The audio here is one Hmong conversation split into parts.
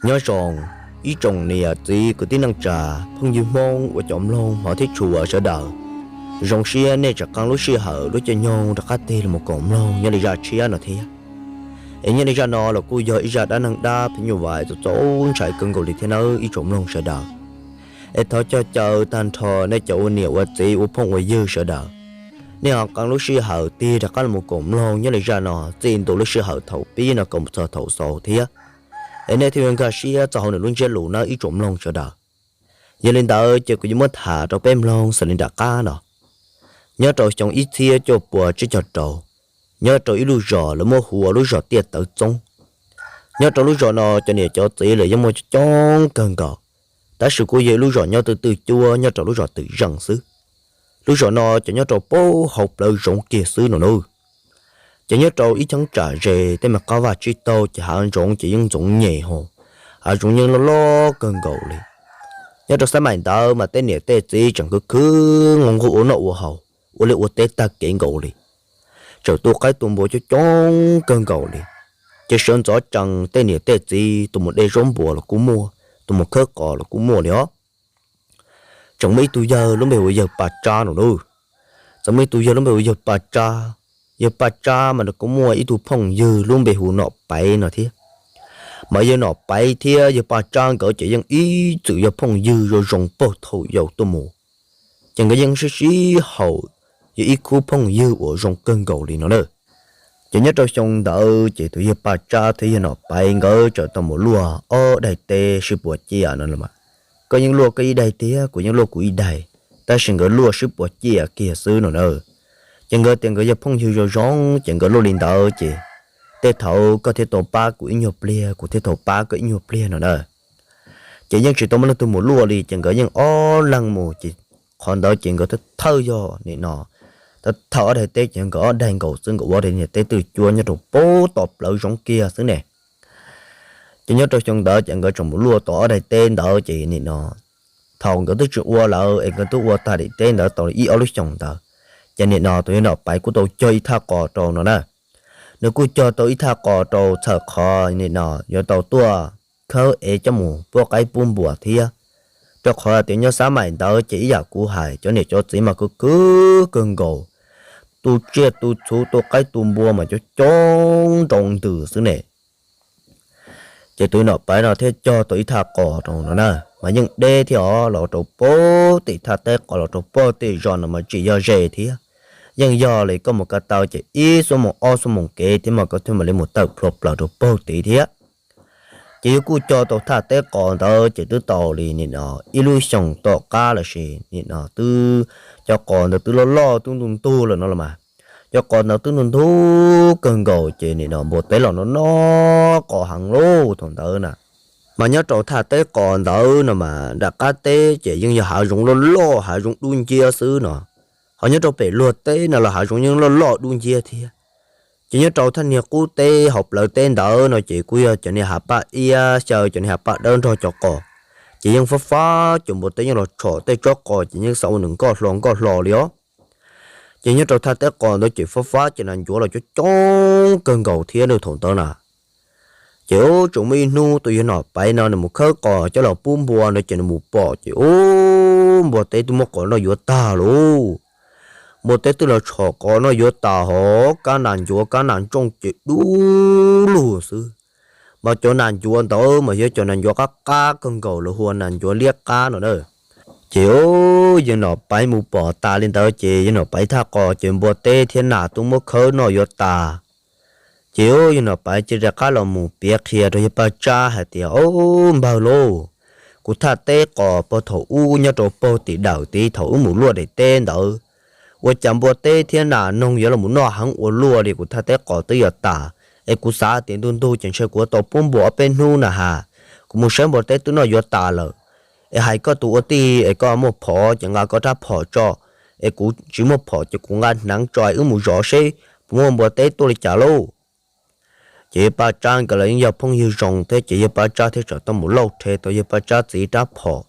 Nyob zoo ib tsoom niam txiv kwv tij neej tsa, phooj ywg Hmoob uas cov mloog hmov thiab tshua sawv daws. Zoo siab nej tseem qee lub sij hawm lub caij nyoog rov qab tig los koom mloog nyob li zaj tshiab no thiab. Es nyob li zaj no los kuj yog ib zaj dab neeg dab phim nyuj vais txaus txaus ntshai kawg nkaus li thiab nawb ib tsoom mloog sawv daws. Es thov cog caw tag nrho nej cov ua niam ua txiv ua phooj ua ywg sawv daws, nej ho qee lub sij hawm tig rov qab los koom mloog nyob li zaj no txij ntua lub sij hawm thaum pib no kom mus txog thaum xaus thiab. Es nej thiaj yuav nkag siab txog hauv nws lub ntsiab lus nawb ib tsoom mloog sawv daws. Yog li ntawd ces kuv yuav muab tham rau peb mloog xws li nram qab no. Nyob rau xyoo ib txhiab cuaj puas tsib caug rau, nyob rau ib lub zos lawv muab hu ua lub zos Tiaj Tawv Txoob. Nyob rau lub zos no cov niam cov txiv lawv yeej muaj coob coob kawg nkaus, tab sis kuj yog ib lub zos nyob twj twj cuab nyob rau lub zos Twm Zeej xwb. Lub zos no ces nyob rau pem hauv plawv zoov kiag xwb no nawb. Ces nyob rau ib cheeb tsam ze tej me qab vaj tsib taug ces hav zoov ces yeej ntxoov nyem hos, hav zoov yeej loj loj kawg nkaus li. Nyob rau xab maim ntawd mas tej niam tej txiv tseem khwv khwv nquag nquag ua noj ua haus, ua liaj ua teb tag kev nkaus li. Tseem tu qaib tu npua coob coob kawg nkaus li. Ces sawv ntxov tsees tej niam tej txiv tus mus de zaub npua los kuj muaj, tus mus khawb qos los kuj muaj li os. Tseem muaj ib tug yawg lub npe hu ua yawg Paj Tsab no lauj. Tseem muaj ib tug yawg lub npe hu ua yawg Paj Tsab. Yawg Paj Tsab mas nws kuj muaj ib tug phooj ywg lub npe hu Nom Paiv no thiab. Mas yawg Nom Paiv thiab yawg Paj Tsab nkawd ces yeej ib txwm yog phooj ywg zoo zoo puag thaum yaus tuaj mus. Ces nkawd yeej sib sib haum, yog ib khub phooj ywg uas zoo kawg nkaus li no na. Ces nyob rau xyoo ntawd ces tus yawg Paj Tsab thiab yawg Nom Paiv nkawd txawm tau mus luaj ob daim teb sib puas ciaj no los mas. Koj yeej luaj koj ib daim thiab kuv yeej luaj kuv ib daim, tab sis nkawd luaj sib puas ciaj kiag xwb no na. Ces nkawd tias nkawd yog phooj ywg zoo zoo ces nkawd luaj li ntawd ces tej thaum koj thiaj tau pab kuv ib nyuag pliag, kuv thiaj tau pab koj ib nyuag pliag no na. Ces yeej tsis tau muaj leej twg mus luaj li ces nkawd yeej ob leeg mus ces qhov ntawd ces nkawd thawj thawj yog nim no, thawj thawj ob daim teb ces nkawd ob daim nkaus xwb, nkawd ua daim niam teb twj cuab nyob rau pem tom plawv zoov kiag xwb ne. Ces nyob rau xyoo ntawd ces nkawd tseem mus luaj tau ob daim teb ntawd ces nim no thaum nkawd twb tsis ua lawm es nkawd twb ua tag daim teb ntawd tau ib ob lub xyoos ntawd, ces nim no tus yawg Nom Paiv kuj tau cog ib thaj qos rau no na. Nws kuj cog tau ib thaj qos rau txhawm qhov nim no yuav tau tuaj khawb ev coj mus pub qaib pub npua thiab. Rau qhov tias nyob xab maim ntawd ces ib yam kuv hais cov niam cov txiv mas khwv khwv kawg nkaus, tu tsiaj tu txhuv tu qaib tu npua mas coob coob nroo ntws xwb ne. Ces tus Nom Paiv no thiaj cog tau ib thaj qos rau no na, mas yeej deb thiab os, los rau pem tim thaj teb qos los rau pem tim zos no mas tsis yog ze thiab. Yeej yog li koj mus ko taw ces ib xuab moos ob xuab moos kev thiab mas koj thiaj mam li mus tawm plhuav plaws rau pem tid thiab. Ces yawg kuj cog tau thaj teb qos ntawd ces twb tau li nim no ib lub xyoos tom qab lawm sis nim no twb, cov qos ntawd twb loj loj twb ntug ntug lawm no los mas. Cov qos ntawd twb ntug ntug kawg nkaus ces nim no npua teb los noj noj qos heev lauj thaum ntawd na. Mas nyob rau thaj teb qos ntawd no mas nram qab teb ces yeej yog hav zoov loj loj hav zoov dub nciab xwb no, ho nyob rau pem luag teb no los hav zoov yeej loj loj dub nciab thiab. Ces nyob rau thaj niag qub teb hauv plawv teb ntawd no ces kuj yog cov niag hav paj iab xyaw cov niag hav paj dawb nrog cov qos, ces yeej fab fab cov npua teb yeej los tshom tej tsob qos ces yeej xav ua nws nkoj hlo nkoj hlo li os. Ces nyob rau thaj teb qos ntawd ces fab fab ces nas ncuav los coob coob kawg nkaus thiab na thaum ntawd na. Ces ub tseem muaj ib hnub tus yawg Nom Paiv no nws mus khawb qos coj los pub npua no ces nws mus pom ces ub npua teb twb muab qos noj yuav tag lauj. Npua teb twb los tshom qos noj yuav tas hos kab nas ncuav kab nas ntsooj ces dub lug xwb. Mas cov nas ncuav ntawd mas yog cov nas ncuav qab qab kawg nkaus lawv hu ua nas ncuav liab qab no na. Ces ub yawg Nom Paiv mus pom tas li ntawd ces yawg Nom Paiv thaj qos ces npua teb thiab nas twb muab khawb noj yuav tas. Ces ub yawg Nom Paiv cia li rov qab los mus piav qhia rau yawg Paj Tsab hais tias, Ob npawg lauj, kuv thaj teb qos puag thaum ub nyob rau puag tim dawm tid thaum wb mus luaj daim teb ntawd, ua cas npua teb thiab nas noog yuav los noj heev ua luaj li kuv thaj teb qos twb yuav tas. Es kuv xav tias ntuj ntug ces ntshe kuv yuav tau pub npua ob peb hnub na has, kuv mus saib npua teb twb noj yuav tas lawm. Es hais koj tus ua tij es koj muaj phom ces nqa koj rab phom tso, es kuv tsis muaj phom ces kuv nqa hneev tso es wb mus zov seb puas muaj npua teb tuaj li cas lauj. Ces yawg Paj Tsab nkawd los yeej yog phooj ywg zoo thiab ces yawg Paj Tsab thiaj txawm tau mus lauj rhe tau yawg Paj Tsab txiv rab phom.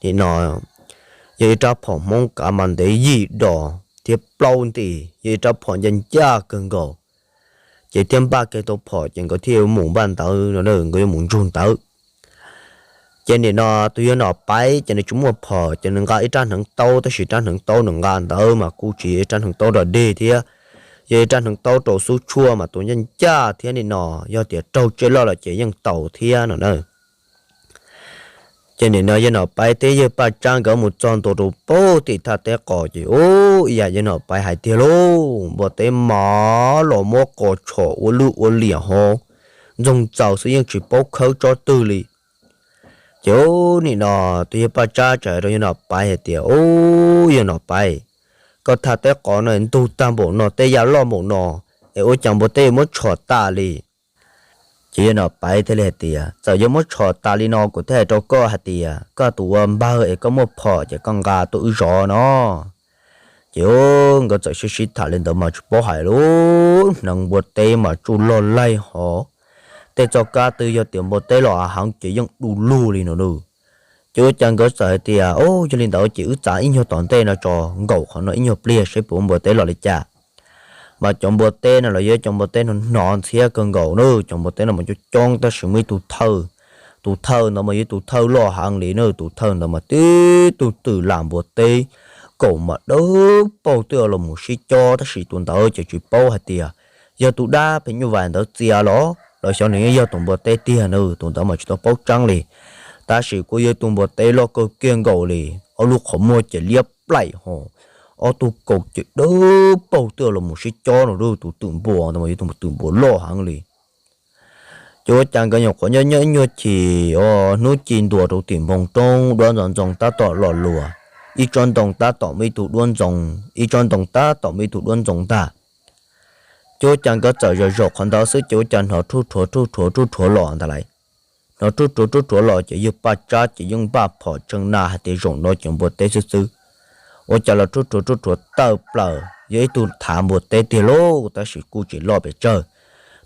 Nim no yog ib rab phom Hmoob kav mas ntev yim dos thiab plaub nti, yog ib rab phom ncaj ncaj kawg nkaus. Ces thiaj npaj kiag tau phom ces nkawd thiaj yuav mus npaj ntawd no, nkawd yuav mus ntsug ntawd. Ces nim no tus yawg Nom Paiv ces nws tsis muaj phom ces nws nqa ib rab hneev taub, tab sis rab hneev taub nws nqa ntawd mas kuj tsis yog ib rab hneev taub dog dig thiab, yog ib rab hneev taub rau xub tshuaj mas tus ncaj ncaj thiab, nim no yog tias raug tsiaj loj lawm ces yeej tau thiab no na. Ces nim no yawg Nom Paiv thiab yawg Paj Tsab nkawd mus txog ntua rau pem tim thaj teb qos ces ub, ib yam yawg Nom Paiv hais tiag lauj, npua teb mas los muab qos tshom ua lwj ua liam hov, ntxoog txaws xwb yeej tsis paub khawb tsob twg li. Ces ub, nim no tus yawg Paj Tsab txawm hais rau yawg Nom Paiv hais tias, Ub, yawg Nom Paiv, koj thaj teb qos no ntug tag npaum no, tej ya loj npaum no, es ua cas npua teb yuav muab tshom tas li? Ces yawg Nom Paiv thiaj li hais tias, Txawm yuav muab tshom tas li no kuv thiaj hais rau koj hais tias koj tus ua npawg es koj muaj phom ces koj nqa tuaj wb zov no. Ces ub, nkawd txawm sib sib tham li ntawd mas tsis paub hais lub hneev npua teb mas tsuj log laig hov, tej txoj kab twg yog tias npua teb los heev ces yeej du lug li no na. Ces ua cas nkawd txawm hais tias, Ub, yog li ntawd ces wb txav ib nyuag tom ntej no tso, nkaum qhov no ib nyuag pliag seb puas muaj npua teb los li cas. Mas cov npua teb no los yog cov npua teb hnov hnov ntxhiab kawg nkaus na, cov npua teb no mas coob coob tab sis muaj ib tug thawj, tus thawj ntawd mas yog ib tus thawj loj heev li na, tus thawj ntawd mas tib tug twm lam npua teb kaum mas dawb paug twb los mus sib cob, tab sis tus ntawd ces tsis paub hais tias yog tus dab phem nyuj vais ntawd txia los los xyov nws yeej yog tus npua teb tiag na, tus ntawd mas tsis tau paub tseeb li. Tab sis kuj yog tus npua teb loj kawg kiag nkaus li, ob lub qhov muag ces liab plaim ho, ob tug kaus ces dawb paug twb los mus sib cob no, tus twm npua ntawd mas yog tus twm npua loj heev li. Ces ua cas nkawd nyuam qhuav nyob nyob ib nyuag chim, hnub ci ntuas rau tim npoo roob, duab ntxoov ntxoo tab tom los luas, ib tsob ntoo tab tom muaj ib tug duab ntxoo, ib tsob ntoo tab tom muaj ib tug duab ntxoo ntag. Ces ua cas nkawd txawm zaum zaum qhov ntawd xwb ces ua cas hnov rhuj rhuav rhuj rhuav rhuj rhuav los ntag lauj. Hnov rhuj rhuav rhuj rhuav los ces yawg Paj Tsab ces yeej npaj phom tsees na hais tias zaum no ces npua teb xwb xwb. Ua cas los rhuj rhuav rhuj rhuav tawm plaws, yog ib tug thav npua teb tiag lauj, tab sis kuj tsis loj pes tsawg.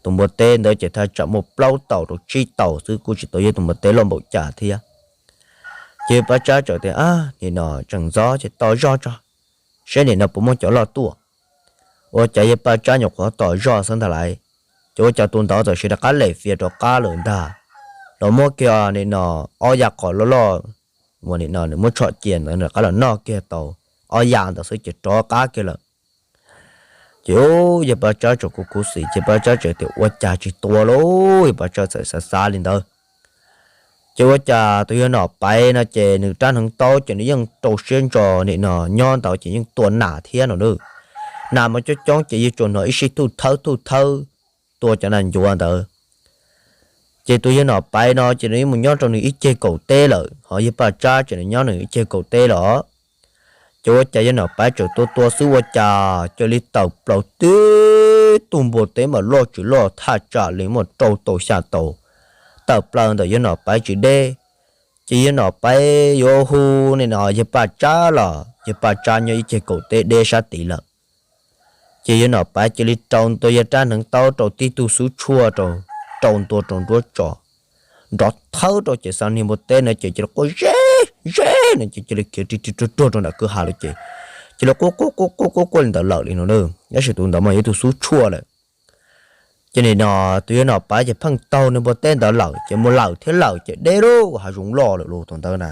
Tus npua teb ntawd ces thaj tsam muaj plaub taus rau tsib taus xwb, kuj tsis tau yog tus npua teb loj npaum cas thiab. Ces yawg Paj Tsab txawm tias, Nim no tseem ntxov ces tos zog tso, saib nim no puas muaj cov loj tuaj. Ua cas yawg Paj Tsab nyuam qhuav tos zog xwb ntag lauj, ces ua cas tus ntawd txawm sis rov qab lem fias rov qab lawm ntag. Los muab kiag nim no ob ya qos loj loj uas nim no nws muab tshom cia ntawd rov qab los noj kiag tau ob ya ntawd xwb ces rov qab kiag lawm. Ces yawg Paj Tsab txawm khuv khuv xim, ces Paj Tsab txawm tias ua cas tsis tua lauj, yawg Paj Tsab txawm xav xav li ntawd. Ces ua cas tus yawg Nom Paiv no ces nws rab hneev taub ces nws yeej rau siab ntso, nim no nyob ntawd ces yeej tua nas thiab no na. Nas mas coob coob ces yawg tsuas hnov ib sij thuj thawb thuj thawb tua cov nas ncuav ntawd. Ces tus yawg Nom Paiv no ces nws yeej mus nyob rau nws ib ceg kaum teb lawm, ho yawg Paj Tsab ces nws nyob nws ib ceg kaum teb lawm. Ces ua cas yawg Nom Paiv txawm tua tua xwb ua cas cia li tawm plaws tib tug npua teb mas loj tsis loj thaj tsam li muaj rau tau xya tau, tawm plaws ntawm yawg Nom Paiv tsis deb. Ces yawg Nom Paiv yuav hu nim no yawg Paj Tsab los yawg Paj Tsab nyob ib ceg kaum teb deb sab tid lawm. Ces yawg Nom Paiv cia li rau ntua yawg rab hneev taub rau tib tug xub tshuaj rau, rau ntua rau nruab tso, nrov thawb rau ces xa niag npua teb no ces cia li quaj ze ze no ces cia li khiav ri ri ruag ruag rau nram kwj ha lawm ces cia li quaj quaj quaj quaj quaj quaj li ntawd lawm li no na. Tab sis tus ntawd mas yog ib tug xub tshuaj lawm. Ces nim no tus yawg Nom Paiv ces pheej taug niag npua teb ntawd lawm ces mus lawm thiab lawm ces deb lub hav zoov loj lawm lauj thaum ntawd na.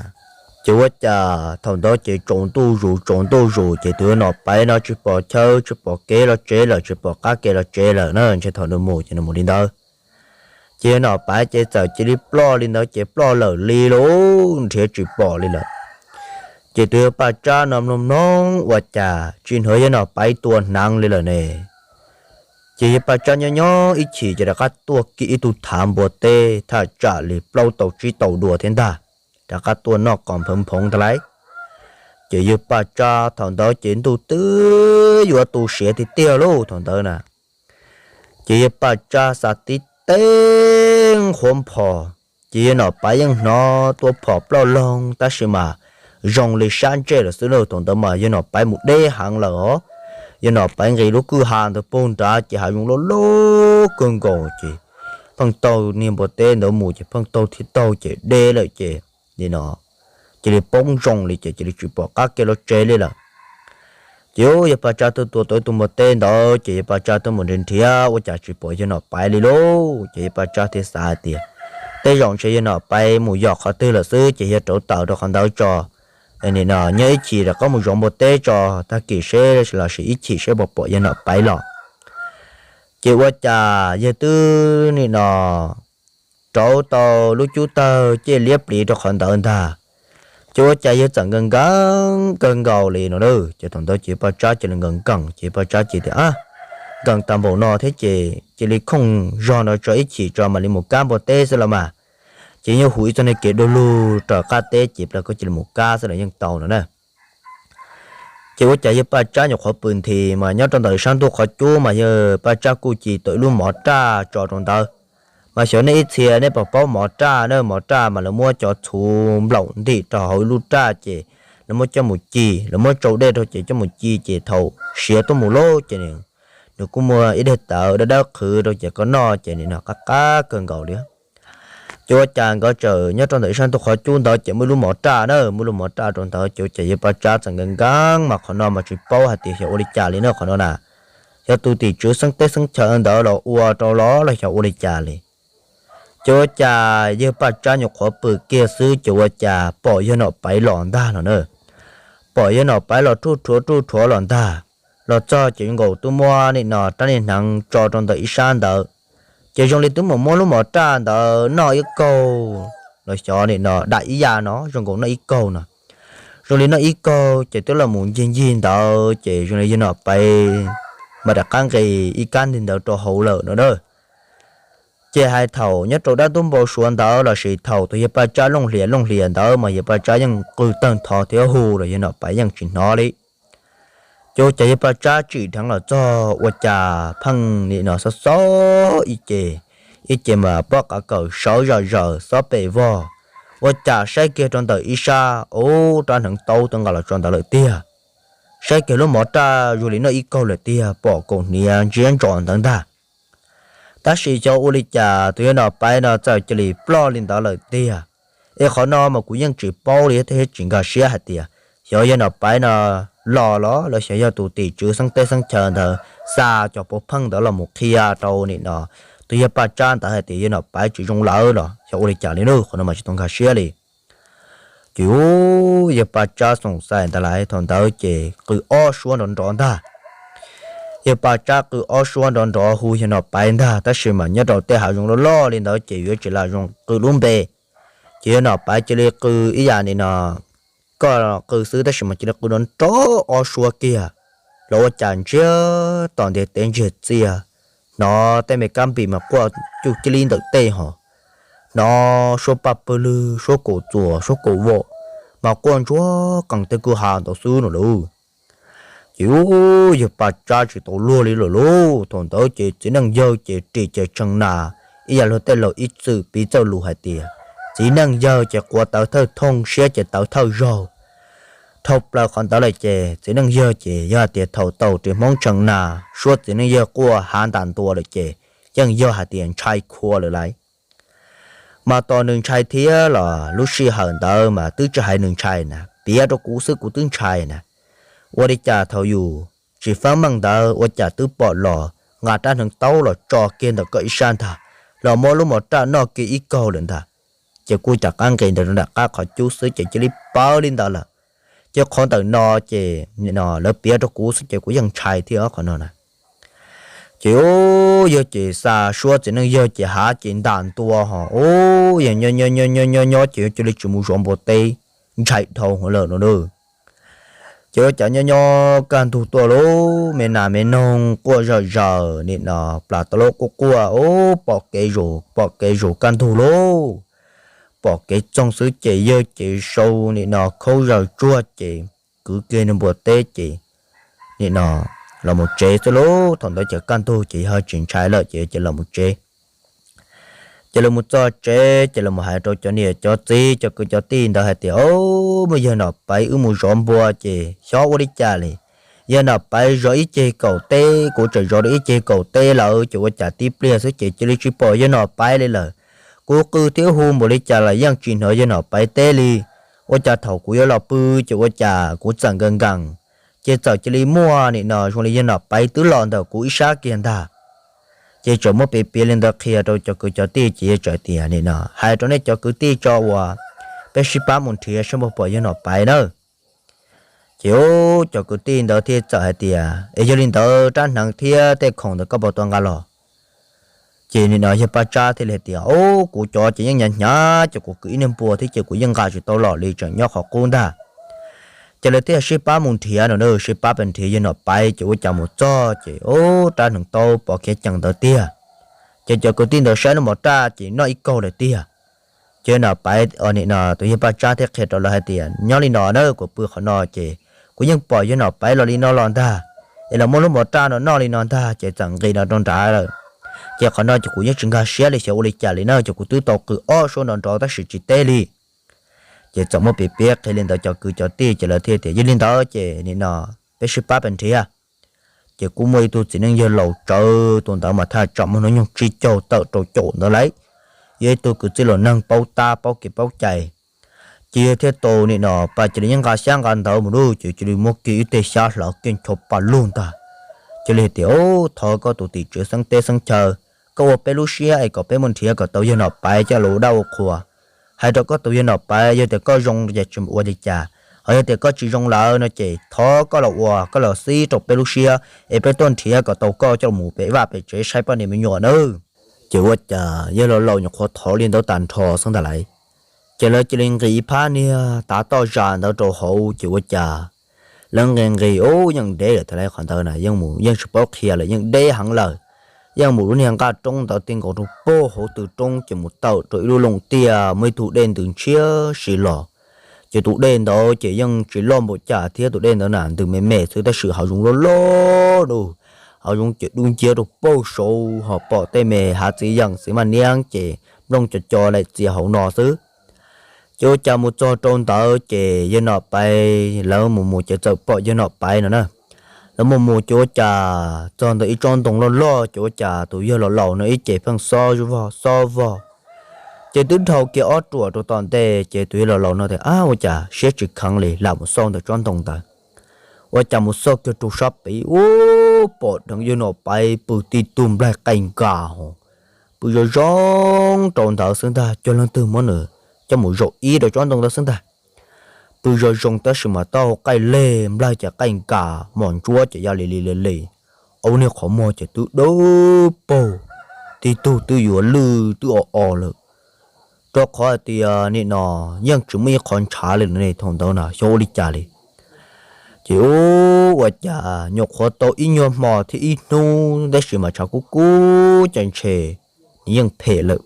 Ces ua cas thaum ntawd ces tsaus ntuj zus tsaus ntuj zus ces tus yawg Nom Paiv no tsis pom chaw tsis pom kev los tsev lawm, tsis pom qab kev los tsev lawm na, ntshe thaum nws mus ces nws mus li ntawd. Ces yawg Nom Paiv ces txawm cia li ploj li ntawd ces ploj lawm li lauj, nrhiav tsis pom li lawm. Ces tus yawg Paj Tsab no mloog mloog ua cas tsis hnov yawg Nom Paiv tua hneev li lawm ne. Ces yawg Paj Tsab nyob nyob ib chim ces rov qab tuaj kiag ib tug thav npua teb thaj tsam li plaub tau tsib tau dua thiab ntag, rov qab tuaj noj qos nphawv nphoov ntag lauj. Ces yawg Paj Tsab thaum ntawd ces ntuj twb yuav tu siav tiag tiag lauj thaum ntawd na. Ces yawg Paj Tsab xa tib teg qhuav nphos, ces yawg Nom Paiv yeej hnov tua phom ploj loog tab sis mas zoo li sab ntsej lawm xwb na, thaum ntawd mas yawg Nom Paiv mus deb heev lawm os. Yawg Nom Paiv nqis lub kwj ha ntawd puag nrad ces hav zoov loj loj kawg nkaus ces pheej taug niag npua teb ntawd mus ces pheej taug thiab taug ces deb lawm ces nim no cia li poob zoo li ces cia li tsis pom qab kev los tsev li lawm. Ces yawg Paj Tsab twb tua tau ib tug npua teb ntawd ces yawg Paj Tsab twb mus nrhiav nrhiav ua cas tsis pom yawg Nom Paiv li lauj. Ces yawg Paj Tsab thiaj xav hais tias Tej zaum ntshe yawg Nom Paiv mus yos qhov twg lawm xwb ces yog rauv taws rau qhov ntawd tso. Nim no nyob ib chim rov qab mus zov npua teb tso, tag kis seb los sis ib chim seb puas pom yawg Nom Paiv los. Ces ua cas yawg twb nim no rauv tau lub cub tawg cej liab pliv rau qhov ntawd ntag. Ces ua cas yawg txawm nkees nkees kawg nkaus li no. Ces thaum ntawd ces Paj Tsab cia li nkees nkees, ces Paj Tsab cia tias, Nkees tag npaum no thiab ces cia li khooj zog no tso, ib chim tso mam li mus kab npua teb xwb los mas. Ces yeej hu ib txoj niag kev du lug raws qab teb ces plas koj cia li mus kab xwb los yeej tau no na. Ces ua cas yawg Paj Tsab nyuam qhuav pw nthi mas nyob rau ntawm sab ntug qhov cub mas yawg Paj Tsab kuj ci tau ib lub mov raj tso rau ntawd. Mas xyov nej ib txhia nej puas paub mov raj na, mov raj mas lawv muab cov txhuv nplaum ntim rau hauv ib lub raj ces lawv muab coj mus ci, lawv muab tsau dej rau ces coj mus ci ces thaum siav tuaj mus lawm ces nws kuj muaj ib daim tawv dawb dawb qhwv rau ces koj noj ces nim no qab qab kawg nkaus li. Ces ua cas nkawd txawm nyob rau ntawm ib sab ntug qhov cub ntawd ces muaj ib lub mov raj na, muaj ib lub mov raj rau ntawd ces ua cas yawg Paj Tsab txawm nkees nkees mas qhov no mas tsis paub hais tias xyov ua li cas li na qhov no na. Xyov tus tim tswv xeeb teb xeeb chaw ntawd los ua rau los los xyov ua li cas li. Ces ua cas yawg Paj Tsab nyuam qhuav pw kiag xwb ces ua cas pom yawg Nom Paiv los ntag no na. Pom yawg Nom Paiv los ruj rhuav ruj rhuav los ntag. Los txog ces zoo nkaus twb muab nim no rab niag hneev tso rau ntawm ib sab ntawd. Ces zoo li twb mus muab lub mov raj ntawd noj ib kaug los xyov nim no dam ib yam no zoo nkaus noj ib kaug no. Zoo li noj ib kaug ces twb los mus ncig ncig ntawd ces zoo li yawg Nom Paiv mas rov qab nqis ib kab ntig ntawd rau hauv lawm no na. Ces hais thaum nyob rau dab ntub npau suav ntawd los sis thaum tus yawg Paj Tsab looj hlias looj hlias ntawd mas yawg Paj Tsab yeej qw tawg ntho thiab hu los yawg Nom Paiv yeej tsis hnov li. Ces ua cas yawg Paj Tsab tsim dheev los txog ua cas pheej nim no xob xob ib ce, ib ce mas pob qav kawm sawv zom zaws xob pes vog. Ua cas saib kiag rau ntawm ib sab ub rab hneev taub twb nqa los tso ntawd lawm tiag. Saib kiag lub mov raj zoo li noj ib kaug lawm tiag, pom kaum hniav ntsiab ntsos ntawd ntag. Tab sis xyov ua li cas tus yawg Nom Paiv no txawm cia li ploj li ntawd lawm tiag. Es qhov no mas kuv yeej tsis paub li thiab tsis nkag siab hais tias xyov yawg Nom Paiv no los los los xyov yog tus tim tswv xeeb teb xeeb chaw ntawd xa cov pov pheej ntawd los mus qhia rau nim no tus yawg Paj Tsab ntawd hais tias yawg Nom Paiv tsis zoo lawm los xyov ua li cas li na, qhov no mas tsis tau nkag siab li. Ces yawg Paj Tsab xoom xais ntawd lawm thaum ntawd ces qw ob suab nrov nrov ntag. Yawg Paj Tsab qw ob suab nrov nrov hu yawg Nom Paiv ntag, tab sis mas nyob rau tej hav zoov loj loj li ntawd ces yuav tsis lam zoo qw lub npe. Ces yawg Nom Paiv cia li qw ib yam nim no koj qw xwb, tab sis mas cia li qw nrov nrov ob suab kiag los ua cas ntsiag to ntiag teb ntsiag txiag, hnov tej me kab npis mas quaj cuj cia li ntawm tej hos, hnov suab paj pawg lwg, suab kaum txuas, suab kaum vom mas quaj ntsuag qees tej kwj ha ntawd xwb no lauj. Ces yawg Paj Tsab tsis tau luag li lawm lauj. Thaum ntawd ces txiv neej yawg ces ris ces tshee nas, ib yam luag tej laus ib txwm piv txoj lus hais tias txiv neej yawg ces quav tawv thawj thooj, siab ces tawv thawj zaug. Dhau plaws qhov ntawd lawm ces txiv neej yawg ces yog hais tias thaum tau ris Hmoob tshee nas suab txiv neej yawg quaj hav ntas ntua lawm ces yeej yog hais tias ntshai khua lawm lauj. Mas tos nws ntshai thiab los lub sij hawm ntawd mas twb tsis hais nws ntshai na, piav rau kuv xwb kuv twb ntshai na. Ua li cas thaum yus tsis feeb meej ntawd ua cas twb pom los nqa rab hneev taub los tso kiag ntawm koj ib sab ntag, los muab lub mov raj noj kiag ib kaug lawm ntag. Ces kuj rov qab nqis ntawm nram qab qhov cub xwb ces cia li pawv li ntawd lawm. Ces qhov ntawm no ces nim no lawv piav rau kuv xwb ces kuv yeej ntshai thiab qhov no na. Ces yawg ces xa suab txiv neej yawg ces hav ces ntas ntua hos ub yawg nyob nyob nyob nyob nyob ces yawg cia li tsis mus zov npua teb, ntshai dhau hwv lawm no na. Ces ua cas nyob nyob kaj ntug tuaj lauj, me nas me noog quaj zom zaws nim no plas tau lub quaj quaj ub pom kev zus, pom kev zus kaj ntug lauj. Pom kev txoog xwb ces yawg ces sau nim no khaub zaws tsuag ces kwv kiag nws npua teb ces nim no los mus tsev xwb lauj. Thaum ntawd ces kaj ntug ces yawg tsis ntshai lawm ces ces los mus tsev. Ces los mus txog tsev ces los mus hais rau cov niam cov txiv cov kwv cov tij ntawd hais tias, Au, muaj yawg Nom Paiv wb mus zov npua ces xyov ua li cas li. Yawg Nom Paiv zov ib ceg kaum teb, kuv tseem zov rau ib ceg kaum teb lawm ces ua cas tib pliag xwb ces cia li tsis pom yawg Nom Paiv li lawm. Kuv qw thiab hu npaum li cas los yeej tsis hnov yawg Nom Paiv teb li. Ua cas thaum kuv yuav los pw ces ua cas kuv txawm nkees nkees, ces txawm cia li muaj nim no zoo li yawg Nom Paiv twb los ntawm kuv ib sab kiag ntag. Ces txawm muab piav piav li ntawd qhia rau cov kwv cov tij ces yawg txawm tias, Nim no hais rau nej cov kwv tij tso uas peb sib pab mus nrhiav saib puas pom yawg Nom Paiv nawb. Ces ub, cov kwv tij ntawd thiaj txawm hais tias, Es yog li ntawd rab hneev thiab tej khoom ntawd koj puas tau nqa los? Ces nim no yawg Paj Tsab thiaj li hais tias, Ub, kuv cov ces yeej hnyav hnyav, ces kuv kwv ib niag npua thiab ces kuv yeej nqa tsis tau los li, tseem nyob qhov qub ntag. Ces lawv thiaj sib pab mus nrhiav no, sib pab pes nrhiav yawg Nom Paiv ces ua cas mus txog ces ub, rab hneev taub pov khiav cees ntawd tiag. Ces cov kwv tij ntawd saib lub mos raj ces noj ib kaug lawm tiag. Ces Nom Paiv, nim no tus yawg Paj Tsab thiaj qhia rau lawv hais tias, Nyob li no na, kuv pw qhov no ces kuv yeej pom yawg Nom Paiv los li no los ntag, es los muab lub mos raj no noj li no ntag ces txawm nqis no rau nrad lawm. Ces qhov no ces kuv yeej tsis nkag siab li xyov ua li cas li na, ces kuv twb tau qw ob suab nrov nrov tab sis tsis teb li. Ces txawm muab piav piav qhia li ntawd cov kwv cov tij ces lawv thiaj tias, Yog li ntawd ces nim no peb sib pab pes nrhiav. Ces kuj muaj ib tug txiv neej yawg laus tsawv, tus ntawd mas thaj tsam muaj hnub nyoog tsib caug tawm rau caum ntawd lauj, yog ib tug kwv tij laus neeg paub tab paub kev paub cai. Ces yawg thiaj tau nim no pab cia li yeej nqa xyab nqa ntawv mus lawm, ces cia li muab kiag ib teg xyab hlawv kiag ncho pa lug ntag. Cia li hais tias, Ub, thov koj tus tim tswv xeeb teb xeeb chaw, koj ua peb lub siab es kom peb mus nrhiav kom tau yawg Nom Paiv coj los ua dab ua qhua. Hais rau koj tus yawg Nom Paiv, yog tias koj zoo ces tsis ua li cas, ho yog tias koj tsis zoo lawm no ces thov koj los ua, koj los xib rau peb lub siab es peb tuaj nrhiav kom tau koj coj los pem vaj pem tsev saib poj niam me nyuam nawb. Ces ua cas yawg laus laus nyuam qhuav thov li ntawd tag nrho xwb ntag lauj, ces lawv cia li nqis ib phab niag tav toj zam ntawd rau hauv, ces ua cas lawv nqis nqis ub, yeej deb lawm thiab lauj, qhov ntawd na yeej mus yeej tsis paub qhia lawm, yeej deb heev lawm. Yeej mus lub niag nqaj roob ntawd ti nkaus rau pem hauv tw roob ces mus tawm rau ib lub looj tiaj muaj ib tug dej ntws ntshiab si los. Ces tus dej ntawd ces yeej tsis loj npaum cas thiab, tus dej ntawd na ntws me me xwb tab sis hav zoov loj loj dua, hav zoov ces dub nciab rau pem saud ho pom tej me hav txiv yeem txiv maj niab ces nplooj co co laim txias hauv no xwb. Ces ua cas mus txog rau ntawd ces yawg Nom Paiv lawv mus mus ces txawm pom yawg Nom Paiv no na. Lawv mus mus ces ua cas txog ntawm ib tsob ntoo loj loj ces ua cas tus yawg laus laus no ib ce pheej xob vog xob vog. Ces twb dhau kiag ob ruam rau tom ntej ces tus yawg laus laus no tias, Ab, ua cas siab tsis kheev li, lam mus xauj ntawm tsob ntoo ntawd. Ua cas mus xauj kiag rau sab pem ub, pom dheev yawg Nom Paiv pw tib tug nplaig qaij nkas ho pw zoo zoo rau ntawd xwb ntag, cuag leej twg muab nws coj mus zaum ib rau tsob ntoo ntawd xwb ntag. Pw zoo zoo tab sis mas taub hau qaij leg, nplaig ces qaij nkas, mos ntsuab ces ya li li li li, ua niag qhov muag ces twb dawb paug, tib tug twb yuav lwj twb o o lawm. Rau qhov hais tias nim no yeej tsis muaj ib qho ntshav li lawm ne, thaum ntawd na xyov ua li cas li. Ces ub, ua cas nyuam qhuav tau ib nyuag hmo thiab ib hnub tab sis mas tshav kub kub ces ntshe nws yeej phem lawm.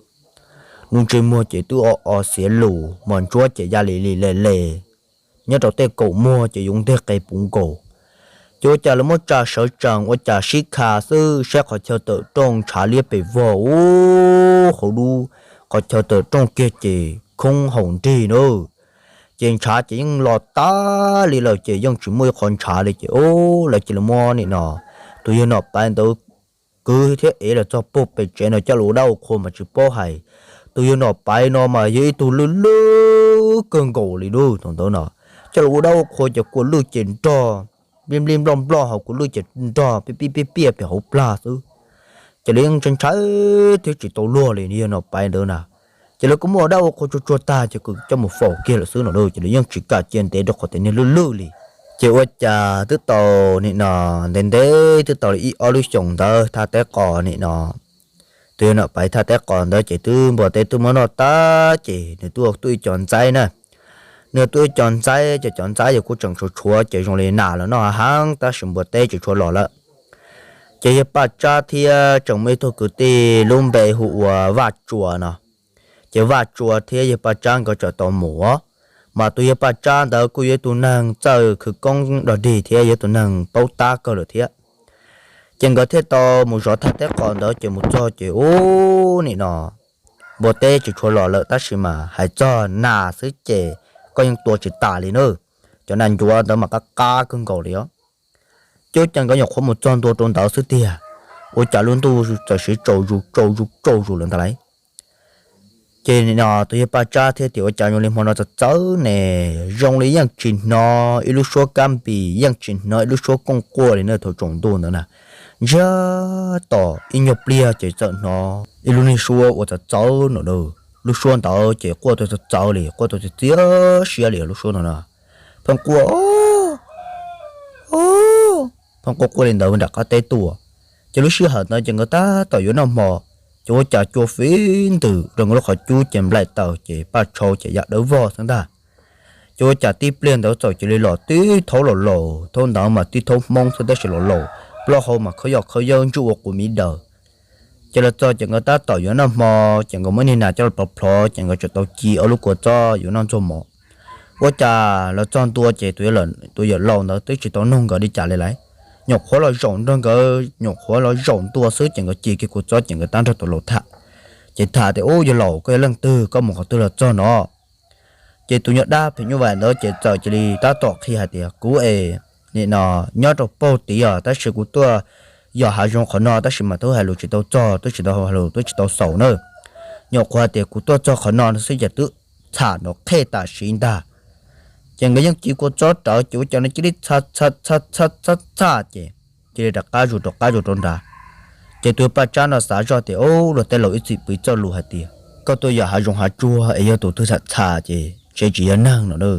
Lub ntsej muag ces twb o o xiav lus, mos ntsuab ces ya li li le le, nyob rau tej kaum muag ces yuav nteg qe puv nkaus. Ces ua cas lawv muab tsa sawv tsees ua cas sib kha xwb saib qhov chaw tawm rooj ntshav liab pes vog ub, hauv lub qhov chaw tawm rooj kiag ces khoob haum nrig na. Ces ntshav ces yeej los tag li lawm ces yeej tsis muaj ib qho ntshav li ces ub, lawv cia li muab nim no tus yawg Nom Paiv ntawd kwv thiab ev los txog puag pem tsev no coj los ua dab ua qhua mas tsis paub hais. Tus yawg Nom Paiv no mas yog ib tug lwj lwj kawg nkaus li lub thaum ntawd no, coj los ua dab ua qhua ces kua lwj ces nrog, nplij nplij nploj nploj hauv kua lwj ces nrog pib pib piaj piaj pem hauv plag xwb. Ces lawv yeej ntshai ntshai thiab tsis tau luag li yawg Nom Paiv ntawd na. Ces lawv kuj muab ua dab ua qhua tsuag tsuag tag ces kuj coj mus faus kiag lawm xwb no lauj, ces lawv yeej tsis kam cia ntev rau qhov tias niag lwj lwj li. Ces ua cas twb tau nim no ntev ntev twb tau li ib ob lub xyoos ntawd thaj teb qos nim no, tus yawg Nom Paiv thaj teb qos ntawd ces twb npua teb twb muab noj tag ces nws twb tuaj ib co ntxaib na. Nws tuaj ib co ntxaib ces cov ntxaib yog kuj tseem tshuav tshuav ces zoo li nas los noj heev tab sis npua teb tsis tshua los lawm. Ces yawg Paj Tsab thiab tseem muaj ib tug kwv tij lub npe hu ua Vaj Tsua no. Ces Vaj Tsua thiab yawg Paj Tsab nkawd txawm tau mus os. Mas tus yawg Paj Tsab ntawd kuj yog ib tug neeg txawj khwv koob dog dig thiab yog ib tug neeg paub tab kawg lawm thiab. Ces nkawd thiaj tau mus zov thaj teb qos ntawd ces mus txog ces ub nim no npua teb tsis tshua los lawm tab sis mas hais txog nas xwb ces koj yeej tua tsis tas li na. Cov nas ncuav ntawd mas qab qab kawg nkaus li os. Ces ua cas nkawd nyuam qhuav mus txog ntua rau ntawd xwb tiag, ua cas lub ntuj txawm siv tsaus zus tsaus zus tsaus zus lawm ntag lauj. Ces nim no tus yawg Paj Tsab thiaj tias, Ua cas zoo li hmo no txawv txawv ne, zoo li yeej tsis hnov ib lub suab kab npis, yeej tsis hnov ib lub suab kooj quaj li na thaum tsaus ntuj ntawd na. Ntsiag to ib nyuag pliag ces txawm hnov ib lub niag suab uas txawv txawv no. Lub suab ntawd ces quaj tau txawv txawv li, quaj tau txias siab li lub suab ntawd no. Pheej quaj, pheej quaj quaj li ntawd nram qab teb tuaj. Ces lub sij hawm ntawd ces nkawd tab tom yuav noj hmo, ces ua cas cua fiv ntws rau nkawd lub qhov cub ces nplaim taws ces paj tshau ces yam dawb vog xwb ntag. Ces ua cas tib pliag ntawd txawm cia li los tib thaub los laus, thaub ntawd mas tib thaub Hmoob xwb tab sis los laus, plaub hau mas khawb yoj khawb yawb ntsuj ua quv miv daws. Ces los txog ces nkawd tab tom yuav noj hmo, ces nkawd muab niag nas coj los plhov plhov ces nkawd tseem tau ci ob lub kua txob yuav noj ntxuag mov. Ua cas los txog ntua ces tus yawm laus ntawd twb tsis tau nug nkawd li cas li lawm, nyuam qhuav los zaum nrog nkawd, nyuam qhuav los zaum ntua xwb ces nkawd ci kiag kua txob ces nkawd tab nrog tus laus tham. Ces tham tias, Ub, yawg laus, koj yog leej twg, koj mus qhov twg los txog no? Ces tus nyuag dab phim nyuj vais ntawd ces txawm cia li tab tom qhia hais tias, Kuv es nim no nyob rau paug tid os, tab sis kuv tuaj yos hav zoov qhov no tab sis mas twb hais lus tsis tau txog, twb tsis tau hais lus, twb tsis tau xaus na. Nyuam qhuav hais tias kuv tuaj txog qhov no xwb ces twb txham nrov qhej tam sim ntag. Ces nkawd yeej ci kua txob rawv ces ua cas no cia li txha txha txha txha txha txha ces cia li rov qab zus rov qab zus rau nrad. Ces tus paj tsab no xav zoj tias, Ub, luag tej laus ib txwm piv txoj lus hais tias koj tuaj yos hav zoov hav tsuag es yog tus twg txham txham ces ntshe tsis yog neeg no na.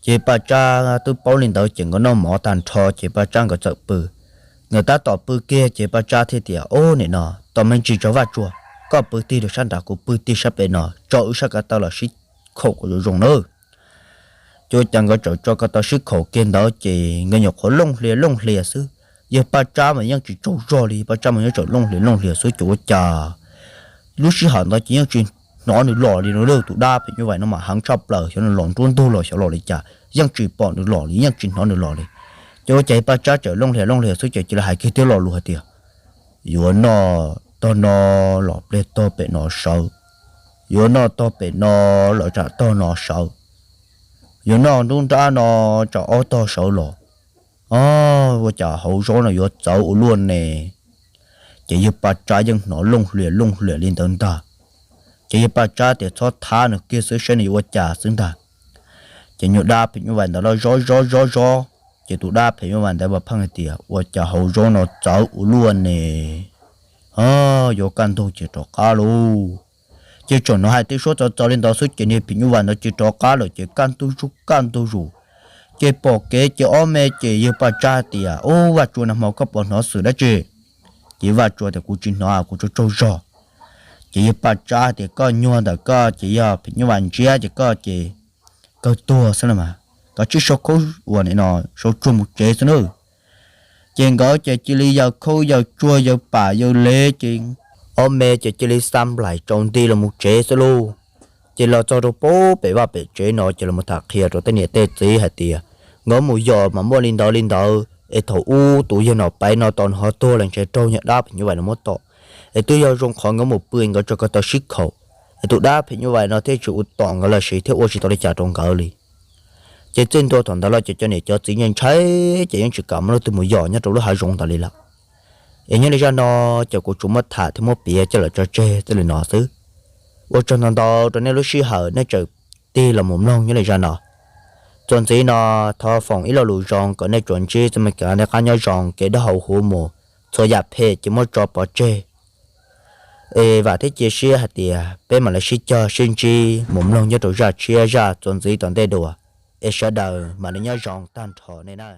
Ces paj tsab twb paub li ntawd ces nkawd noj mov tag nrho ces paj tsab nkawd txawm pw. Nkawd tab tom pw kiag ces paj tsab thiaj tias, Ub, nim no tos me ntsis tso Vaj Tsua, koj pw tig rau sab nrad, kuv pw tig sab pem no, tso wb sab ko taw los sib khaum kom zoo zoo nawb. Ces ua cas nkawd tseem tso ko taw sib khaum kiag ntawd ces nkawd nyuam qhuav looj hlias looj hlias xwb. Yawg paj tsab mas yeej tsis tsaug zog li, paj tsab mas yeej tseem looj hlias looj hlias xwb ces ua cas lub sij hawm ntawd ces yeej tsis hnov nws los li no. Tus dab phim nyuj vais no mas heev tshaj plaws, xyov nws los nruab ntug los xyov los li cas yeej tsis pom nws los li, yeej tsis hnov nws los li. Ces ua cas paj tsab tseem looj hlias looj hlias xwb ces cia li hais kiag tib lo lus hais tias, Yuav noj tog no los pliag tog pem no sawv, yuav noj tog pem no los tsam tog no sawv, yuav noj nruab nrab no tsam ob tog sawv los. Ua cas hauv zaub no yuav txawv ua luaj ne? Ces yawg paj tsab yeej hnov looj hlias looj hlias li ntawd ntag. Ces yawg paj tsab tias txhob thab nws kiag xwb saib nws yuav ua cas xwb ntag. Ces nyuag dab phim nyuj vais ntawd los zov zov zov zov, ces tus dab phim nyuj vais ntawd mas pheej hais tias, Ua cas hauv zaub no txawv ua luaj ne? Yuav kaj ntug ces rov qab lauj. Ces tseem hnov hais tej suab txawv txawv li ntawd xwb ces niag phim nyuj vais ntawd cia li rov qab lawm ces kaj ntug zuj kaj ntug zus. Ces pom kev ces ob me ces yawg paj tsab tias, Ub, Vaj Tsua, nag hmo koj puas hnov xwm dab tsi? Ces Vaj Tsua tias, Kuv tsis hnov, kuv tsaug tsaug zog. Ces yawg paj tsab tias, Koj nyuag ntawm koj ces yog phim nyuj vais ntsiab ces koj ces kawg tuag xwb los mas, koj tsib sau khaub ua nim no sau tsuag mus tsev xwb nawb. Ces nkawd ces cia li yawg khaub yawg tsuag yawg pam yawg lev ces ob me ces cia li xa nplaim tsaus nti los mus tsev xwb lauj. Ces los txog rau pem vaj pem tsev no ces los tham qhia rau tej niam tej txiv hais tias, Nkawd mus yos mas muaj li ntawd li ntawd es thaum ub tus yawg nom paiv no tos nws ho tuag los ntshe raug nyuag dab phim nyuj vais no muab tom. Es twb yog zoo qhov nkawd mus pw nkawd tso ko taw sib khaum, es tus dab phim nyuj vais no thiaj tsis ua tom nkawd los sis thiaj ua tsis tau li cas rau nkawd li. Ces txij ntua thaum ntawd los ces cov niam cov txiv ntshai ntshai ces yeej tsis kam muab leej twg mus yos nyob rau lub hav zoov ntawd li lawm. Es nyob li zaj no ces kuv tsuas muab tham thiab muab piav coj los tso tseg txij li no xwb. Ua tsaug ntau ntau rau nej lub sij hawm nej tseem tig los mus mloog nyob li zaj no. Txuas ntxiv no, thov foom ib lo lus zoo kom nej tsuas ntsib txoj me kev noj qab nyob zoo, kev dawb hau huv mus, txhua yam phem ces muab tso pov tseg. Es vam thiab cia siab hais tias peb mam li sib cog sib ntsib mus mloog nyob rau zaj tshiab zaj txuas ntxiv tom ntej dua. Es sawv daws mam li nyob zoo tag nrho nej na.